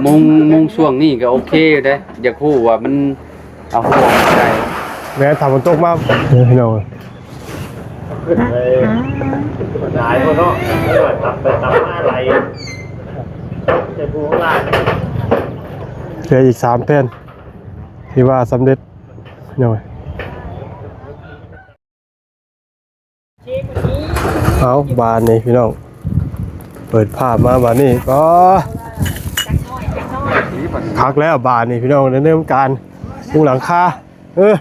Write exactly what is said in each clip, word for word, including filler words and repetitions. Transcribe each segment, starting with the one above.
มุงมุงช่วงนี้ก็โอเคอยู่เด้ อยากรู้ว่ามันเอาหัวมันได้ แม่น ถ้าฝนตกมา เออ พี่น้อง ขึ้นไปหลายคนเนาะ ตับไปตับมาไหล จะปูข้างล่าง เหลืออีกสามแผ่น ที่ว่าสำเร็จ พี่น้อง เอาบานนี่พี่น้อง เปิดภาพมาบานนี่ก็คักแล้วบานนี่พี่น้อง ในเรื่องการมุงหลังคา เออ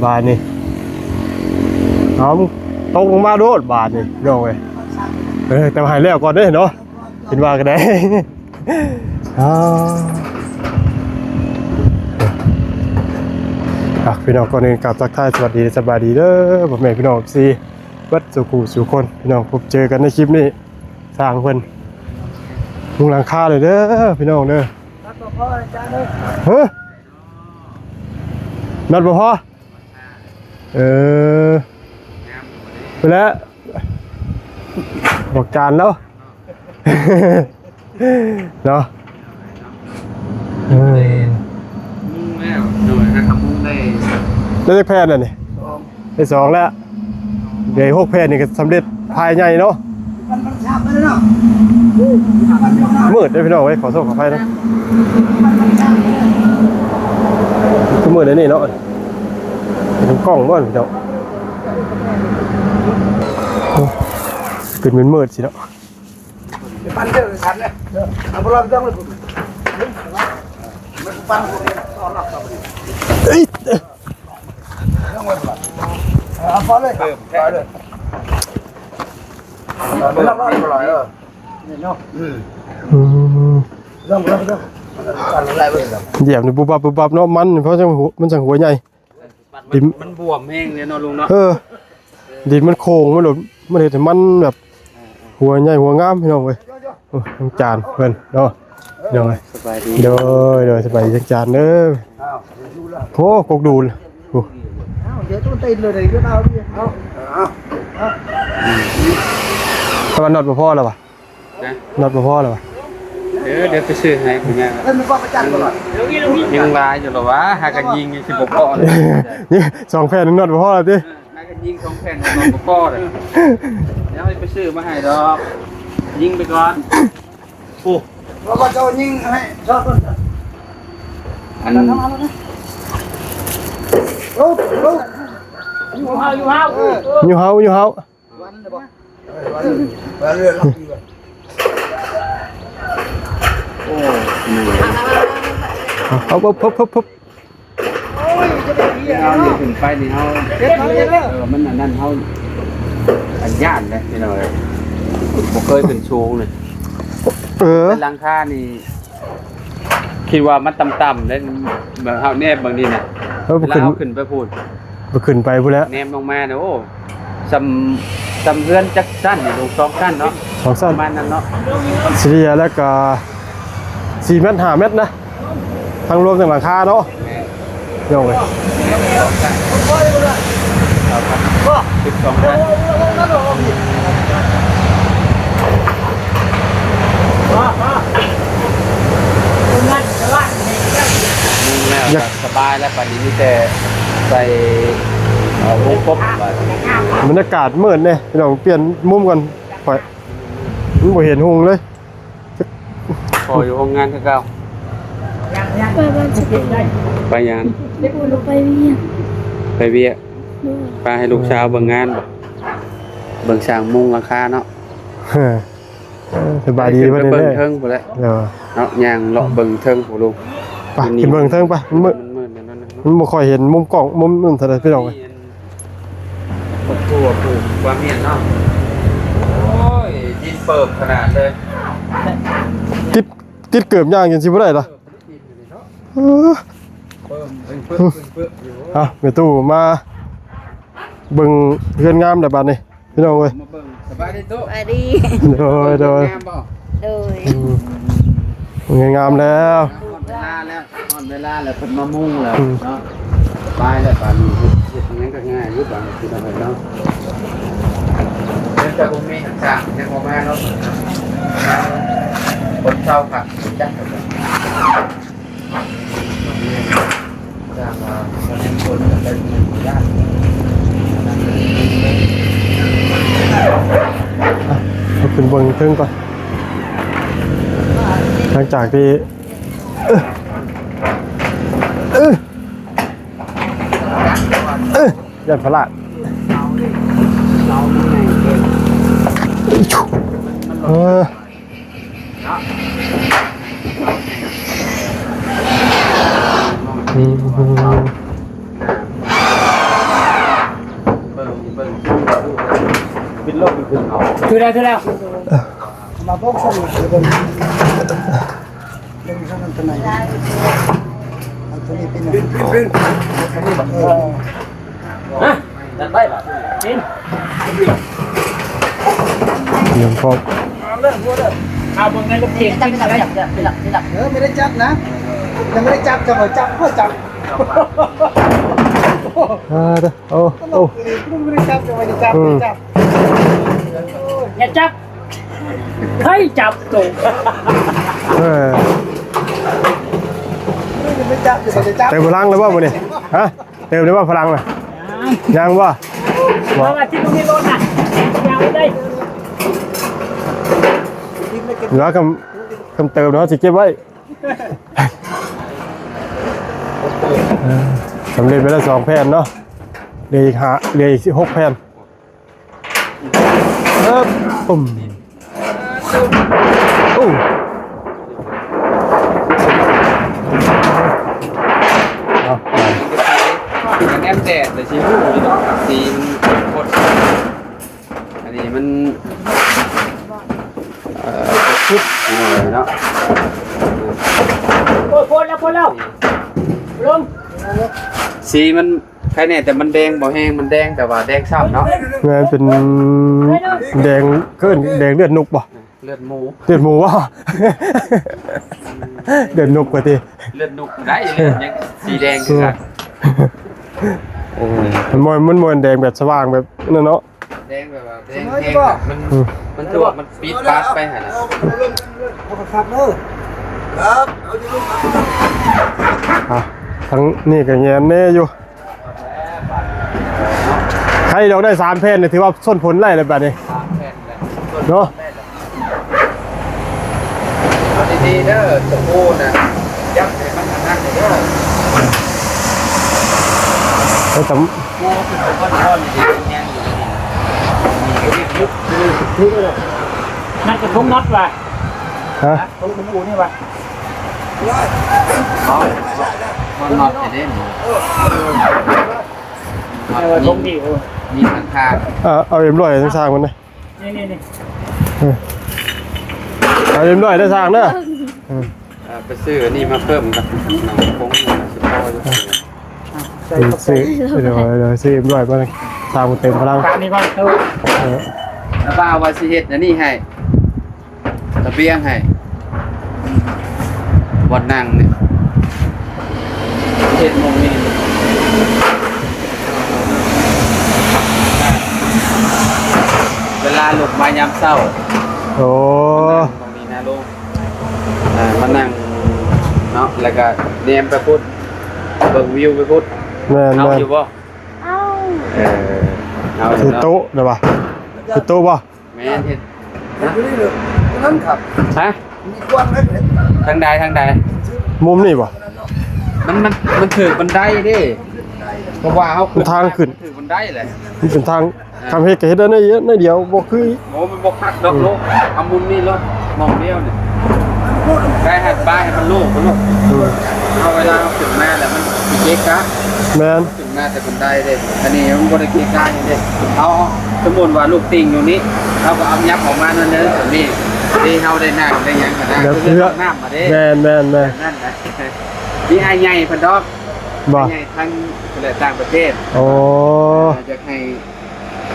บานนี่ เอาตกลงมาโดดบานนี่พี่น้องเว้ย เออ แต่ว่าให้แล้วก่อนเด้อเนาะ เป็นว่าก็ได้ อ๋อ อ่ะ พี่น้อง ก่อนอื่นกราบทักทายสวัสดี สบายดีเด้อ พ่อแม่พี่น้อง เอฟซี เบิดสู่ผู้สู่คน พี่น้อง พบเจอกันในคลิปนี้ สร้างเพิ่นมุงหลังคาเลยเด้อ พี่น้องเด้อ นัดบ่พออาจารย์เด้อ ฮะ นัดบ่พอ เออ ไปแล้ว บอกจานแล้ว เนาะ เออ มุ่งแล้ว โดยนะครับ มุ่งได้ ได้จักแผ่นแล้วนี่ ได้สองแล้ว เดี๋ยวหกแผ่นนี่ก็สำเร็จภายในเนาะ มันมันช้ำไปแล้วเนาะ มืดเด้อพี่น้องเว้ย ขอโทษขออภัยนะ มันมันช้ำไปแล้ว คือมืดเด้อนี่เนาะ เป็นกล้องบ่พี่น้อง เป็นมืดๆสิเนาะ ปั้นเด้อ ปั้นเด้อ เอาบ่ลองต้องเลย มันปั้น เอ้ย เอาพอเลย เพิ่มแค่ พอเลย ไม่ต้องรอไม่เป็นไร เออ นี่เนาะ อืม อืม ลองลองลอง อะไรเว้ย เหยียบนี่ปุ๊บปั๊บปุ๊บปั๊บเนาะ มัน เพราะจังหัว มันจังหัวใหญ่ ดิน มันบวมแห้งเลยเนาะลุงเนาะ เออ ดินมันโค้ง มันหลุด มันเฮ็ดให้มันแบบ หัวใหญ่หัวงามพี่น้องเว้ย โอ้ย ทั้งจานเพิ่นเนาะ พี่น้องเอ้ย สบายดี โดย โดย สบายดีทั้งจานเด้อ โอ้ กกดูน โอ้ เดี๋ยวต้องเต้นเลย เดี๋ยวเอาดิ เอา เอา เอา แต่ว่าน็อตบ่พอแล้ววะ นะ น็อตบ่พอแล้ววะ เดี๋ยว เดี๋ยวไปซื้อให้คุณย่า เล่นมันก็ประจันก่อน ยังหลายอยู่หรอวะ หากันยิงยังสิบ่พอเลย นี่สองแผ่นน็อตบ่พอแล้วติ หากันยิงสองแผ่นน็อตบ่พอเลย เดี๋ยวไปซื้อมาให้ดอก ยิงไปก่อน โอ้ เราก็จะยิงให้ชอบก่อน อัน ลุกลุก อยู่เฮาอยู่เฮา เออ อยู่เฮา อยู่เฮา วันเลยบ่ เออ วันเลย วันเลย โอ้ เอา เอา เอา เอา เอา โอ้ย จะได้เรียน เอา เนาะ นี่ขึ้นไปนี่เฮา เจ็บเฮาเจ็บแล้ว เออ มันอันนั้นเฮา อันย่านเลยพี่น้องเอ้ย บ่เคยขึ้นสูงเลย เออ หลังคานี่ คิดว่ามันต่ำๆเด้ แบบเฮาแนมบางทีน่ะ เออ บ่ เวลา ขึ้น เฮาขึ้นไปพู้น บ่ขึ้นไปพู้นแล้ว แนมลงมาเนี่ย โอ้ ส่ำ ส่ำเฮือนจักชั้นนี่ ลงสองชั้นเนาะ สองชั้น ประมาณนั้นเนาะ เฉลี่ยแล้วก็สี่เมตร ห้าเมตรนะ ทั้งรวมทั้งหลังคาเนาะ แม่น พี่น้องเอ้ย สิบสองชั้น มุ่งแล้ว อยาก ก็สบายแล้ว บัดนี้มีแต่ใส่ เอ่อ วงกบ บรรยากาศมืดเนี่ย พี่น้อง เปลี่ยนมุมก่อน ข่อย มันบ่เห็นหุงเลย พออยู่โรงงานคือเก่า ไปบ้านสะเก็ด ไปหยัง ไปเวียก ไปเวียก ด้วย ไปให้ลูกสาวเบิ่งงานบ่ เบิ่งสร้างมุงหลังคาเนาะ เออ สบายดี ขึ้นไป เพิ่น เบิ่ง เด้อ เทิงพู้นแหละ เดี๋ยว เนาะ ย่างเลาะเบิ่งเทิงพู้นลุง ไป ขึ้นเบิ่งเทิงไป มันมืด มันมืดนั่นน่ะเนาะ มันบ่ค่อยเห็นมุมกล้อง มุมนั่นเท่าใดพี่น้องเอ้ย มีอัน ครอบครัวปลูกความเห็นเนาะ โอ้ย ดินเปิบขนาดเลย ติด ติดเกือบย่างจนสิบ่ได้ล่ะ เออ เปิบเป็นเปิบเป็นเปิบอยู่ อ่ะ แม่ตู้มาเบิ่งเฮือนงามแล้วบัดนี้ พี่น้องเอ้ย มาเบิ่ง สบายดีตู้ สบายดี โดย โดย งามบ่ โดย อืม เฮือนงามแล้ว ฮอดเวลาแล้ว ฮอดเวลาแล้ว เพิ่นมามุ่งแล้ว อืม เนาะ ไปแล้ว บาดนี้เฮ็ดหยังก็ง่ายอยู่ บาดนี้พี่น้องเอ้ยเนาะ เดี๋ยวจะบ่มีทางสร้าง ยังบ่มาเนาะ คนเช่าผักจักร เอาขึ้นเบิ่งเทิงก่อน หลังจากที่ เออ เออ เออ ย่านพลาด เออ อืม ถือแล้ว ถือแล้ว มาบอกสนิทเลย เล่นข้างนั้นตัวไหน เอาตัวนี้เป็น เป็น เป็น เป็น เออ ฮะ จัดไปล่ะ กิน เตรียมพร้อม เอาเรื่องพูดเลย เอาเบิ่งในลูกเกด จับ จับ จับ จับ จับ จับ เออ ไม่ได้จับนะ ยังไม่ได้จับ จับ จับ ก็จับ อ่า เด้อ โอ้ โอ้ ไม่ได้จับ จะไม่ได้จับ อืม ไม่จับ อย่าจับ เฮ้ย จับตัว เออ ไม่จับ จะไม่จับ เต็มพลังเลยบ่มื้อนี้ ฮะ เติมได้บ่พลังน่ะ ยังบ่ เพราะว่าที่ตรงนี้รถน่ะ ยังไม่ได้ เหลือคำ คำเติมเนาะ สิเก็บไว้ เออ สำเร็จไปแล้วสองแผ่นเนาะ เหลืออีกห้า เหลืออีกหกแผ่น เอิบ ปุ้ม โอ้ เอา มันแนมแดด แต่สีหูนี่เนาะ สีมันโคตร อันนี้มัน เอ่อ ชุดหน่อยเนาะ โอ้ย พ้นแล้ว พ้นแล้ว ลง สีมันใครแน่ แต่มันแดงบ่แห้ง มันแดง แต่ว่าแดงซ้ำเนาะ แม่นเป็นแดง เอิ้นแดงเลือดนกบ่ เลือดหมู เลือดหมูบ่ เลือดนกว่าติ เลือดนกได้ เลือดยังสีแดงคือกัน เออ มันบ่ มันบ่แดงแบบสว่างแบบนั่นเนาะ แดงแบบว่าแดงแห้งอะ มัน อืม มันถือว่ามันปิดปาดไปหั่นน่ะ เอาครับเด้อ ครับ เอาอยู่ลูก อ่ะ ทั้งนี่ก็แงนแน่อยู่ ใครดอกได้สามแผ่นเนี่ย ถือว่าส้นผลไล่เลยบัดนี้ สามแผ่นเลย เนาะ เอาดีๆเด้อ ตะปูน่ะ ยับให้มันอันนั้นเด้อ แล้วแต่ ปูเป็นก้อนๆ ดีๆ แห้งอยู่นี่ นี่ก็ยึดๆ นั่นกระทุ้งน็อตว่ะ ฮะ กระทุ้งปูนี่ว่ะ เอา ก้อนน็อตจะได้หมด เออ ทุ้งดี โอ้ มีข้างๆ อ่ะ เอาเอ็มร้อยทั้งสร้างมันนะ นี่นี่นี่ เออ เอาเอ็มร้อยได้สร้างเด้อ เออ อ่า ไปซื้ออันนี้มาเพิ่มกับน้องคงหน่อยสิพ่ออยู่ ใส่ ซื้อ เดี๋ยว เดี๋ยวซื้อเอ็มร้อยมาเลย สร้างเต็มพลัง ตามนี้ก่อน เออ เออ แล้วป้าว่าสิเฮ็ดอันนี้ให้ ระเบียงให้ บ่อนนั่งนี่ เฮ็ดหม่องนี้ เวลาลุกมายามเช้า โอ้ หม่องนี้นะลุง อ่า มานั่งเนาะ แล้วก็แนมไปพุ้น เบิ่งวิวไปพุ้น แม่นๆ เอาอยู่บ่ เอา เออ เอาอยู่ คือ เนาะ โต๊ะนะวะ คือโต๊ะบ่ แม่นเฮ็ด อยู่นี่เลย นั่นครับ ฮะ มีกว้างไหม ทางใด ทางใด มุมนี่บ่ มัน มัน มันถือบันไดเด้ เพราะว่าเขาขึ้น มันทางขึ้น มันถือบันไดแหละ มันเป็นทาง อ่า ทำเฮ็ดก็เฮ็ดได้น้อยเดียว น้อยเดียว บ่คือ โอ้ มันบ่คักดอก อืม โลก เอามุมนี้โลด มองเดียวนี่ ได้หันป้ายให้มันโล่งไปโลด อืม เอาเวลาเราขึ้นมาแล้วมันสิเกะกะ แม่น ขึ้นมาแต่บันไดเด้ อันนี้มันบ่ได้เกะกะหยังเด้ เอา สมมุติว่าลูกติ่งอยู่นี่ เราก็เอายับออกมานั่นเด้อ ส่วนนี้ ที่เราได้นั่งได้หยังกันนะ เดี๋ยว คือเรื่องน้ำมาเด้ แม่นๆๆ นั่นนะ มีอ้ายใหญ่เพิ่นดอก บ่ อ้ายใหญ่ทางต่างประเทศ โอ้ เอ่อ อยากให้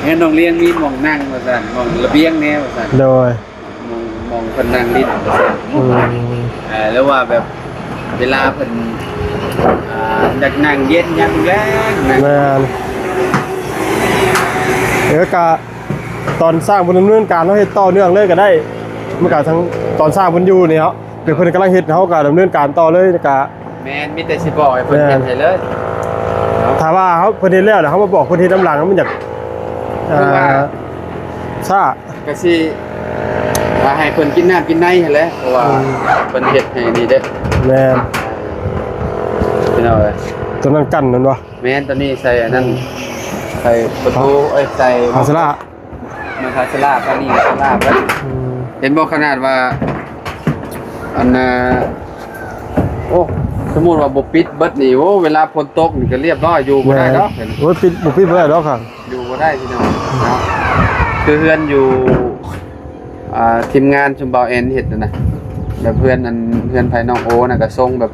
ให้น้องเลี้ยงมีหม่องนั่งว่าซั่น หม่องระเบียงแน่ว่าซั่น โดย หม่อง หม่องเพิ่นนั่งเล่นว่าซั่น อืม เอ่อ หรือว่าแบบเวลาเพิ่น อ่า อยากนั่งเย็นยามแลงนั่ง แม่น เออ กะตอนสร้างบ่ดำเนินการ เราเฮ็ดต่อเนื่องเลยก็ได้ มันก็ทั้งตอนสร้างเพิ่นอยู่นี่เนาะ เป็นเพิ่นกำลังเฮ็ด เฮาก็ดำเนินการต่อเลย แล้วก็ แม่น มีแต่สิบอกให้เพิ่น แม่น เฮ็ดให้เลยเนาะ ถ้าว่าเฮา เพิ่นเฮ็ดแล้ว แล้วเฮามาบอกเพิ่นเฮ็ดนำหลัง มันอยาก คือว่า อ่า ช้า ก็สิว่าให้เพิ่นกินน้ำกินในหั้นแหละ เพราะว่า อืม เพิ่นเฮ็ดให้นี่เด้ แม่น พี่น้องเอ้ย ตัวนั้นกั้นแม่นบ่ แม่น ตัวนี้ใส่อันนั้น อืม ใส่ประตู เอ้ย ใส่ ภาชนะ มันภาชนะ ตัวนี้ภาชนะเพิ่น อืม เห็นบ่ ขนาดว่า อันน่ะ โอ้ สมมุติว่าบ่ปิดเบิดนี่ โอ้ เวลาฝนตกนี่ก็เรียบร้อย อยู่บ่ได้ดอก แม่น โอ้ย ปิด บ่ปิดบ่ได้ดอกครับ อยู่บ่ได้พี่น้องเนาะ คือเฮือนอยู่ อ่า ทีมงานชุมเบาแอนเฮ็ดน่ะนะ แบบเฮือนอัน เฮือนไผน้องโอน่ะ ก็ทรงแบบ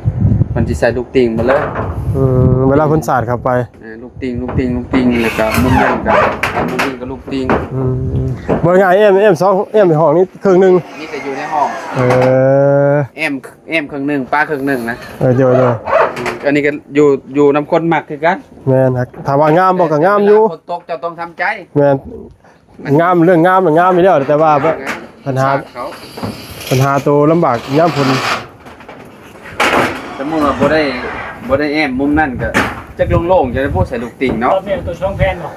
เพิ่นสิใส่ลูกติ่งมาเลย อืม เวลาเพิ่นสาดเข้าไป เออ ลูกติ่ง ลูกติ่ง ลูกติ่ง แล้วก็มุมนั่นก็ มุมนี้ก็ลูกติ่ง อืม บ่ง่าย แอม แอมสอง แอมห้องนี้ครึ่งหนึ่ง นี่ก็อยู่ในห้อง เออ แอม แอมครึ่งหนึ่ง ปาครึ่งหนึ่งนะ เออ โดย โดย อันนี้ก็อยู่ อยู่นำคนมักคือกัน แม่นครับ ถามว่างามบ่ก็งามอยู่ เวลาฝนตกเจ้าต้องทำใจ แม่น งาม เรื่องงามน่ะงามอยู่แล้ว แต่ว่า งาม ปัญหา สาดเขา ปัญหาตัวลำบากยามฝน สมมุติว่าบ่ได้ บ่ได้แอมมุมนั่นก็จักโล่งๆ จะได้พูดใส่ลูกติ่งเนาะ รอบนี้ตัวช่องแพนบ่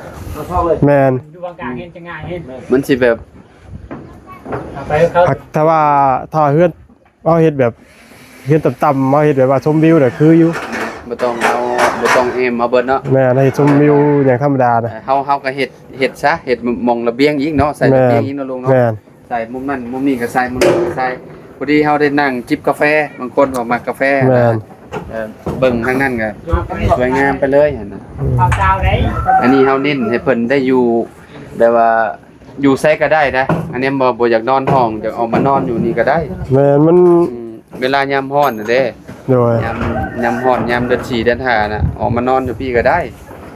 แม่น อยู่วางกลางเห็นจะง่ายเห็น มันสิแบบ เอาไปเขา ถ้าว่า ถ้าเฮือน เฮาเฮ็ดแบบ เฮือนต่ำๆ เฮาเฮ็ดแบบว่าชมวิวน่ะคืออยู่ บ่ต้องเอา บ่ต้องแอมมาเบิดเนาะ แม่น เฮ็ดชมวิวอย่างธรรมดาน่ะ เออ เฮา เฮาก็เฮ็ด เฮ็ดซะ เฮ็ดหม่องระเบียงอีกเนาะ ใส่ระเบียงอีกเนาะลุงเนาะ แม่น ใส่มุมนั่นมุมนี้ก็ใส่ มุมนี้ก็ใส่ พอดีเฮาได้นั่งจิบกาแฟ บางคนก็มักกาแฟ แม่น เออ เบิ่งทางนั้นก็สวยงามไปเลยหั่นน่ะ อืม อันนี้เฮาเน้นให้เพิ่นได้อยู่แบบว่า อยู่ไสก็ได้นะ อันนี้บ่ บ่อยากนอนห้อง อยากออกมานอนอยู่นี่ก็ได้ แม่น มัน อืม เวลายามร้อนน่ะเด้ โดย ยาม ยามร้อน ยามเดือนสี่ เดือนห้าน่ะ ออกมานอนอยู่พี่ก็ได้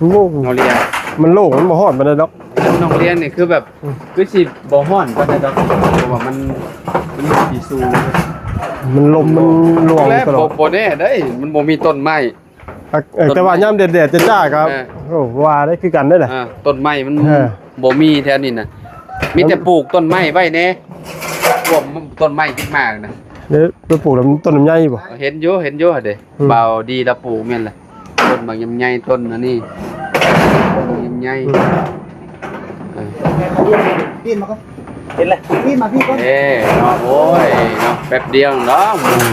มันโล่ง น้องเลี้ยง มันโล่ง มันบ่ร้อนปานใดดอก น้องเลี้ยงนี่คือแบบ อืม คือสิบ่ร้อนปานใดดอก เพราะว่ามัน มันอยู่ที่สูง มันลมมันหลวง และ ตลอด บ่ บ่แน่เด้ มันบ่มีต้นไม้ อ่ะ เออ ต้นไม้ แต่ว่ายามแดดๆ จ้าๆ ครับ เออ โอ้ ว่าได้คือกันเด้อน่ะ อ่า ต้นไม้มัน เออ บ่มีแถวนี้น่ะ มีแต่ปลูกต้นไม้ไว้แน่ พวกต้นไม้ขึ้นมาน่ะ เดี๋ยวไปปลูกลำต้นลำไยบ่ เห็นอยู่ เห็นอยู่เด้ อืม เบาดีละปลูกแม่นแหละ ต้นบักลำไย ต้นอันนี้ ต้นบักลำไย อืม เออ ปีนมาก่อน เห็นเลย ปีนมาพี่ก่อน เอ้เนาะ โอ้ยเนาะ แป๊บเดียวเนาะ อืม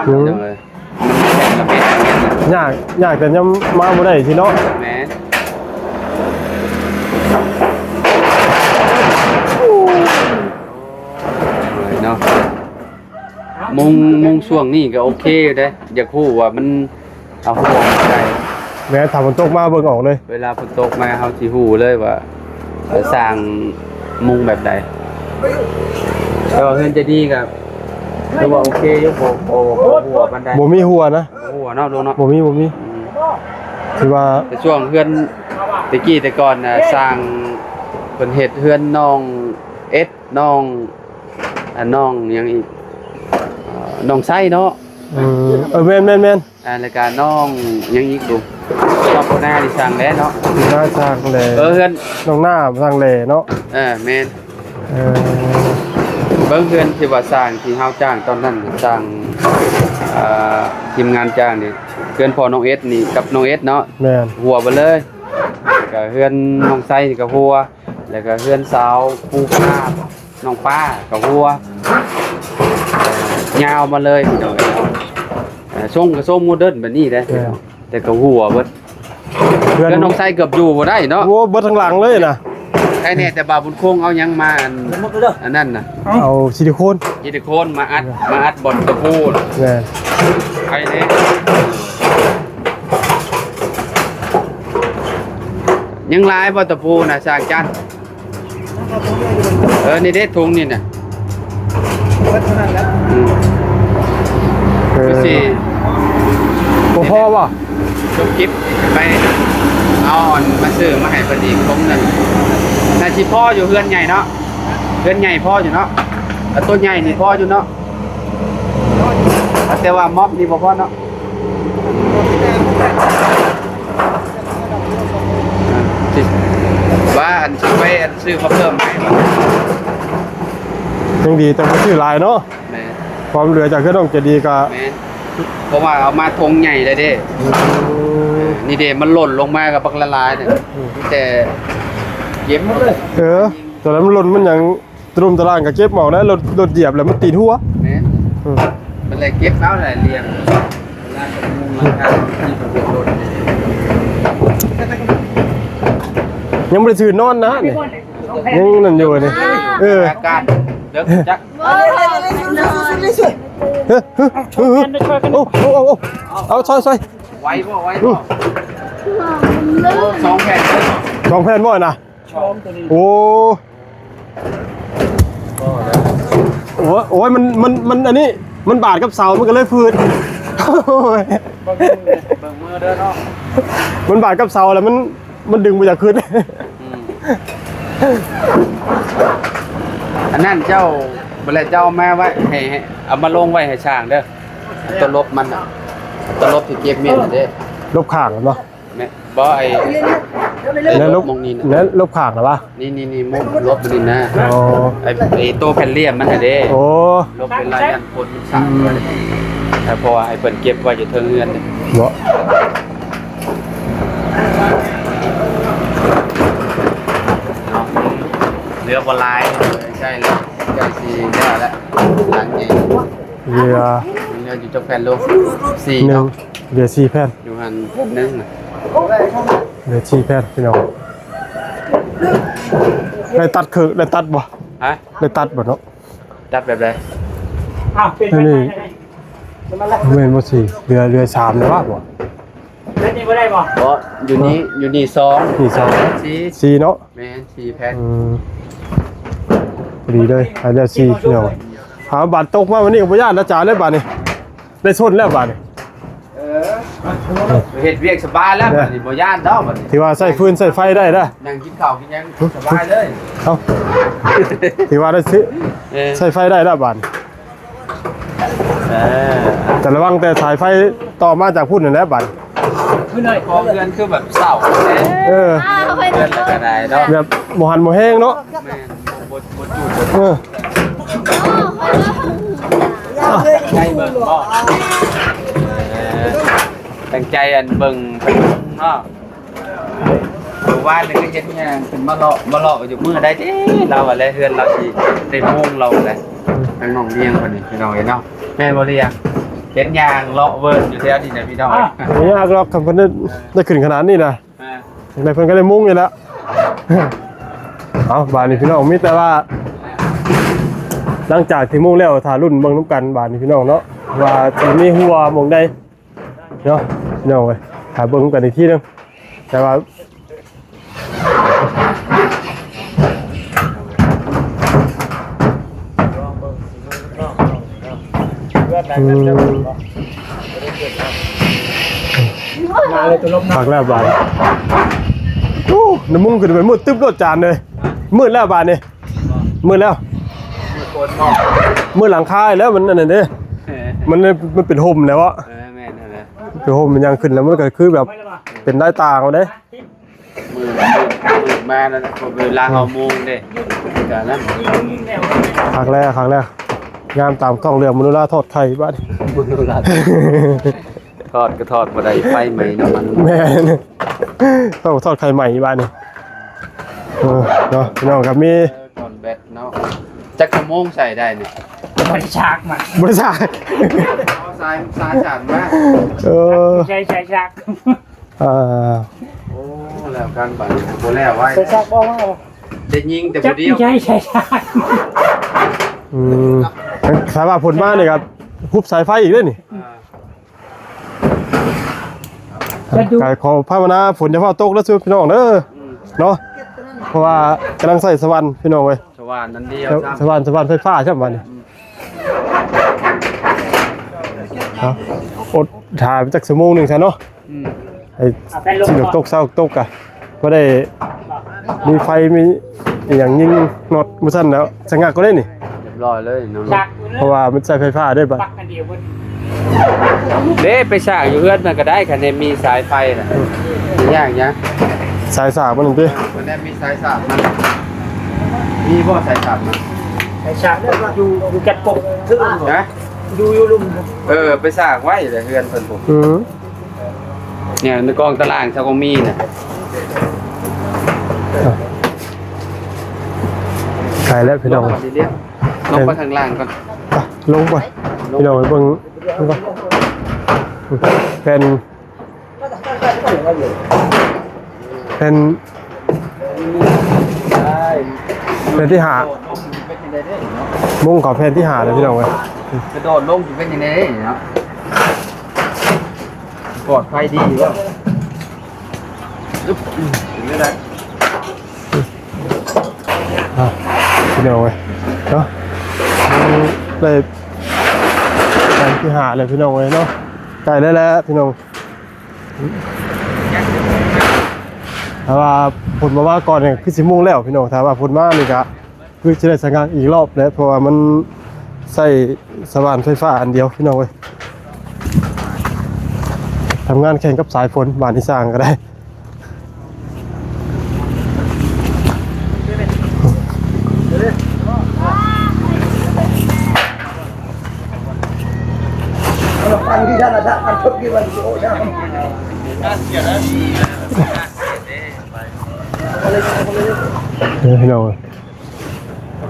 เดี๋ยวเลย ยาก ยากแต่ยังมาบ่ได้สิเนาะ แม่น เนาะ มุง มุงช่วงนี้ก็โอเคอยู่เด้ อยากฮู้ว่ามันเอาหัวมันได้ แม่น ถ้าฝนตกมาเบิ่งออกเลย เวลาฝนตกมาเฮาสิฮู้เลยว่า เออ สร้างมุงแบบใด แต่ว่าเฮือนจะดีก็ คือว่าโอเคอยู่ บ่ บ่ บ่หัวปานใด บ่มีหัวนะ บ่หัวเนาะลุงเนาะ บ่มี บ่มี อืม คือว่า แต่ช่วงเฮือนแต่กี้แต่ก่อนน่ะ สร้างเพิ่นเฮ็ดเฮือนน้องเอส น้อง อ่า น้องหยังอีก เอ่อ น้องไส้เนาะ อืม เออ แม่น แม่น แม่น อ่า แล้วก็น้องหยังอีกดู น้องโคนาที่สร้างแล้วเนาะ โคนาสร้างแล้ว เออ เฮือน น้องหน้าสร้างแล้วเนาะ เออ แม่น เออ เบิ่งเฮือนที่ว่าสร้างที่เฮาจ้างตอนนั้น สร้าง อ่า ทีมงานจ้างนี่ เฮือนพ่อน้องเอสนี่กับน้องเอสเนาะ แม่น หัวเบิดเลย แล้วก็เฮือนน้องไส้นี่ก็หัว แล้วก็เฮือนสาวปูปลา น้องป้าก็หัว ยาวมาเลยพี่น้องเอ้ยเนาะ เอ่อ ทรงก็ทรงโมเดิร์นแบบนี้เด้ เออ แต่ก็หัวเบิด เฮือน เฮือนน้องไส้เกือบอยู่บ่ได้เนาะ โอ้ เบิดทั้งหลังเลยนะ ใครแน่แต่บ่าวบุญคงเอาหยังมาอัน อันนั้นน่ะ เอาซิลิโคน ซิลิโคนมาอัด มาอัดบ่อนตะปูน่ะ แม่น ใครแน่ ยังหลายบ่ตะปูน่ะ ช่างจันทร์ เออ นี่เด้ ถุงนี่น่ะ เบิดเท่านั้นแหละ อืม เออ คือสิ บ่พอบ่ จบคลิปไปเอาอันมาซื้อมาให้เพิ่นอีกถุงหนึ่ง น่าสิพออยู่ เฮือนใหญ่เนาะ เฮือนใหญ่พออยู่เนาะ แล้วตัวใหญ่นี่พออยู่เนาะ แต่ว่าม็อบนี่บ่พอเนาะ อ่า สิ ว่าอันสิไปอันซื้อมาเพิ่มให้บ่ ยังดีแต่บ่ซื้อหลายเนาะ แม่น ความเหลือจากเฮือนน้องเจดีย์ก็ แม่น เพราะว่าเอามาทงใหญ่เลยเด้ อืม นี่เด้ มันหล่นลงมากับบักละลายเนี่ย อืม แต่เก็บหมดเลย เออ ตอนนั้นมันหล่นมันยังตะลุมตะลางก็เก็บหมดแล้ว รถ รถเหยียบแล้วมันตีนหัว แม่น อืม มันเลยเก็บเอาแหละเรียง ยังบ่ได้ถือนอนนะนี่ ยังนั่นอยู่นี่ เออ อากาศเลิกจัก เฮ้ย เฮ้ย เฮ้ย เฮ้ย โอ้ โอ้ โอ้ โอ้ เอา ซอย ซอย ไหวบ่ ไหวบ่ อืม สองแผ่น สองแผ่นบ่นะ โอ้ โอ้ย โอ้ย มัน มัน มัน อันนี้ มันบาดกับเสา มันก็เลยฝืด เบิ่งมือเด้อเนาะ มันบาดกับเสาแล้วมัน มันดึงบ่อยากขึ้น อืม อันนั้นเจ้า บ่แล้วเจ้าเอามาไว้ให้ ให้ เอามาลงไว้ให้ช่างเด้อ ตัวลบมันน่ะ ตัวลบที่เก็บมีดน่ะเด้ ลบข้างเนาะ แม่นบ่ ไอ้ แล้วลบ ลบมองนี่นะ แล้วลบข้างเหรอวะ นี่ นี่ นี่ มุมลบนี่นะ อ๋อ ไอ้ ไอ้โตแผ่นเหลี่ยมมันน่ะเด้ โอ้ ลบเวลายันคนมันสั่น อืม แต่เพราะว่าให้เพิ่นเก็บไว้อยู่เทิงเฮือนนี่ บ่ เนาะ เหลือบ่หลาย ใกล้แล้ว ใกล้สิแล้วละ หลังใหญ่ เหลือ เหลืออยู่จักแผ่นลูก สี่ หนึ่ง เนาะ เหลือสี่แผ่น อยู่หั่นแผ่นหนึ่งน่ะ เหลือสี่แผ่นพี่น้อง ได้ตัดคือ ได้ตัดบ่ ฮะ ได้ตัดบ่เนาะ ตัดแบบใด อ้าว เป็นไปได้ไง อันนี้ มันละ แม่นบ่สี่ เหลือ เหลือสามแล้ววะบ่ แล้วนี่บ่ได้บ่ บ่ อยู่นี่ อยู่นี่สอง นี่สอง สี่ สี่เนาะ แม่น สี่แผ่น อืม พอดีเลย อันเดียวสี่พี่น้อง หาบาดตกมาวันนี้ก็บ่ย่านอาจารย์เลยบาดนี้ ได้ส้นแล้วบาดนี้ เออ เฮ็ดเวียกสบายแล้วบาดนี้ บ่ย่านดอกบาดนี้ ที่ว่าใส่ฟืนใส่ไฟได้นะ นั่งกินข้าวกินหยังสบายเลย เอ้า ที่ว่าได้ซื้อ เออ ใส่ไฟได้แล้วบาดนี้ เออ แต่ระวังแต่สายไฟต่อมาจากพุ่นนั่นแหละบาดนี้ คือหน่อย ของเพื่อนคือแบบเศร้า เออ อ้าว เพื่อนแล้วก็ได้เนาะ แบบบ่หันบ่แฮงเนาะ แม่น บ่ บ่จูด เออ ตั้งใจเบิ่งบ่ เออ ตั้งใจอันเบิ่งเพิ่นเนาะ เมื่อวานนี่ก็เห็นย่างขึ้นมาเลาะ มาเลาะอยู่มื้อใดเด้ เราอะแลเฮือนเราสิได้มุงเราแหละ ทางน้องเลี้ยงคนนี้พี่น้องเอ้ยเนาะ แม่นบ่เลี้ยง เห็นย่างเลาะเวิร์นอยู่แถวนี้นะพี่น้อง อ่ะ บ่ยากหรอก คันเพิ่นได้ ได้ขึ้นขนาดนี้นะ อ่า จั่งใดเพิ่นก็ได้มุงอยู่แล้ว เอา บาดนี้พี่น้อง มีแต่ว่า หลังจากที่มุงแล้ว ถ้ารุ่นเบิ่งนำกัน บาดนี้พี่น้องเนาะ ว่าสิมีหัวหม่องใดเนาะ พี่น้องเอ้ย ถ้าเบิ่งนำกันอีกทีหนึ่ง แต่ว่า อืม มาเลยตัวลบ พักแล้วบาด โอ้ น้ำมุงขึ้นไปมืดตึ๊บโลดจานเลย มืดแล้วบาดนี่ มืดแล้ว มืดหลังคาแล้ว มันอันนั้นเด้ เออ มันเลย มันเป็นห่มแล้วอะ เออ แม่นนั่นแหละ เป็นห่มมันยังขึ้นแล้ว มันก็คือแบบ เป็นได้ตาเอาเด้ มืด มืด มืดมาแล้วนะ พอเวลาเก้าโมงเด้ ก็นั่น ครั้งแรก ครั้งแรก งามตามท้องเรื่อง มนุราทอดไข่บาด มนุรา ทอดก็ทอดบ่ได้ ไฟไหม้น้ำมัน แม่น ต้องทอดไข่ใหม่บาดนี่ เออ เนาะ พี่น้องครับ มี เออ ก่อนแบตเนาะ จักชั่วโมงใส่ได้นี่ บริจาคมา บริจาค เอาสาย สายสานมา เออ ใช่ ใช่ ชัก อ่า โอ้ แล้วกันบาดนี้บ่แล้วไว้ ใส่ชักบ่มาบ่ ได้ยิงแต่ผู้เดียว จักใช่ ใช่ ชัก อืม ถ้าว่าฝนมานี่ครับ ฮุบสายไฟอีกเด้อนี่ อ่า ก็ดู ก็ขอภาวนาฝนอย่าฟ้าวตกเด้อพี่น้องเด้อ อืม เนาะ เพราะว่ากำลังใส่สว่านพี่น้องเว้ย สว่านอันเดียว สว่าน สว่านไฟฟ้าใช่ไหมนี่ อืม เนาะ อดถ่ายไปจักชั่วโมงหนึ่งซะเนาะ อืม ไอ้ เอาไปลง สิ่งตกเศร้าตกอะ บ่ได้มีไฟมีอหย่างยิงน็อตมื้อซั่นแล้ว สงักก็ได้นี่ เรียบร้อยเลยเนาะ จัก เพราะว่ามันใช้ไฟฟ้าได้ปะ ปักอันเดียวเบิด เด้ไปสร้างอยู่เฮือนมันก็ได้ คันได้มีสายไฟน่ะ อืม สิยากหยัง สายสากมันติ มันได้มีสายสากมัน มีบ่สายสากมัน ไอ้ฉากเนี่ยอยู่อยู่แก๊สปก นะ อยู่อยู่ลุ่ม เออ ไปสร้างไว้เลยเฮือนเพิ่นพุ้น อืม เนี่ยในกองตารางเจ้าก็มีนะ ขายแล้วพี่น้อง ลงมาสิเรียก ลงไปข้างล่างก่อน ไป ลงไป พี่น้องไปเบิ่ง ลงไป แผ่น แผ่น แผ่นที่ห้า มุ่งเขาแผ่นที่ห้าเลยพี่น้องเว้ย กระโดดลงสิเป็นยังไงเนาะ ปลอดภัยดีอยู่แล้ว อึ๊บ ถึงได้ อ่ะ พี่น้องเว้ย เนาะ ได้แผ่นที่ห้าเลยพี่น้องเว้ยเนาะ ใกล้แล้วแหละพี่น้อง ถ้าว่าฝนบ่มาก่อนเนี่ย คือสิมุ่งแล้วพี่น้อง ถ้าว่าฝนมานี่กะ คือสิได้ใช้งานอีกรอบแหละ เพราะว่ามันใช้สว่านไฟฟ้าอันเดียวพี่น้องเว้ย ทำงานแข่งกับสายฝน บาดนี้สร้างก็ได้ เดี๋ยวพี่น้อง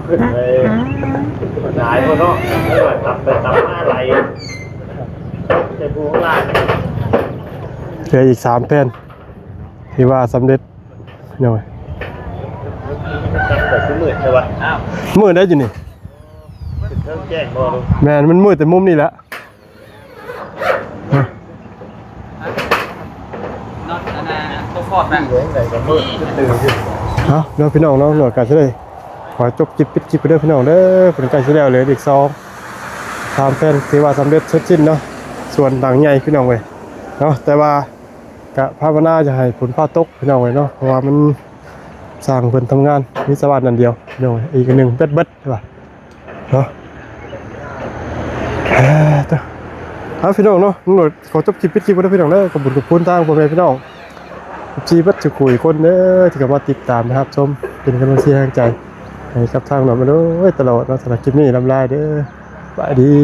ขึ้นไปหลายคนเนาะ ตับไปตับมาไหล ใส่ภูข้างล่าง เหลืออีกสามแผ่น ที่ว่าสำเร็จ พี่น้องเว้ย ตับไปคือมืดใช่ปะ อ้าว มืดได้อยู่นี่ เป็นเครื่องแจ้งบ่ลูก แม่น มันมืดแต่มุมนี่แหละ น็อตอันน่ะตัวฟอดนะ อยู่ข้างในก็มืดตื่นอยู่ เอาเนาะพี่น้องเนาะ หน่วยการช่วย ขอจบคลิปปิดคลิปไปเด้อพี่น้องเด้อ เป็นใกล้สิแล้ว เหลืออีกสองสามแผ่น ถือว่าสำเร็จเสร็จสิ้นเนาะ ส่วนหลังใหญ่พี่น้องเว้ยเนาะ แต่ว่า กะภาวนาจะให้ฝนฟ้าตกพี่น้องเอ้ยเนาะ เพราะว่ามันสร้างเพิ่นทำงานมีสว่านอันเดียวพี่น้องเอ้ย อีกอันหนึ่งเบิดเบิดว่ะเนาะ เอ้ย เอ้าพี่น้องเนาะ ตำรวจขอจบคลิปปิดคลิปไว้นะพี่น้องเด้อ ขอบคุณขอบคุณทางพ่อแม่พี่น้อง เอฟซี เบิดทุกคู่ทุกคนเด้อ ที่เข้ามาติดตามนะครับชม เป็นกำลังใจให้แรงใจให้กับทางหน่อยมาโดยตลอดเนาะ สำหรับคลิปนี้ลำลาเด้อ สวัสดี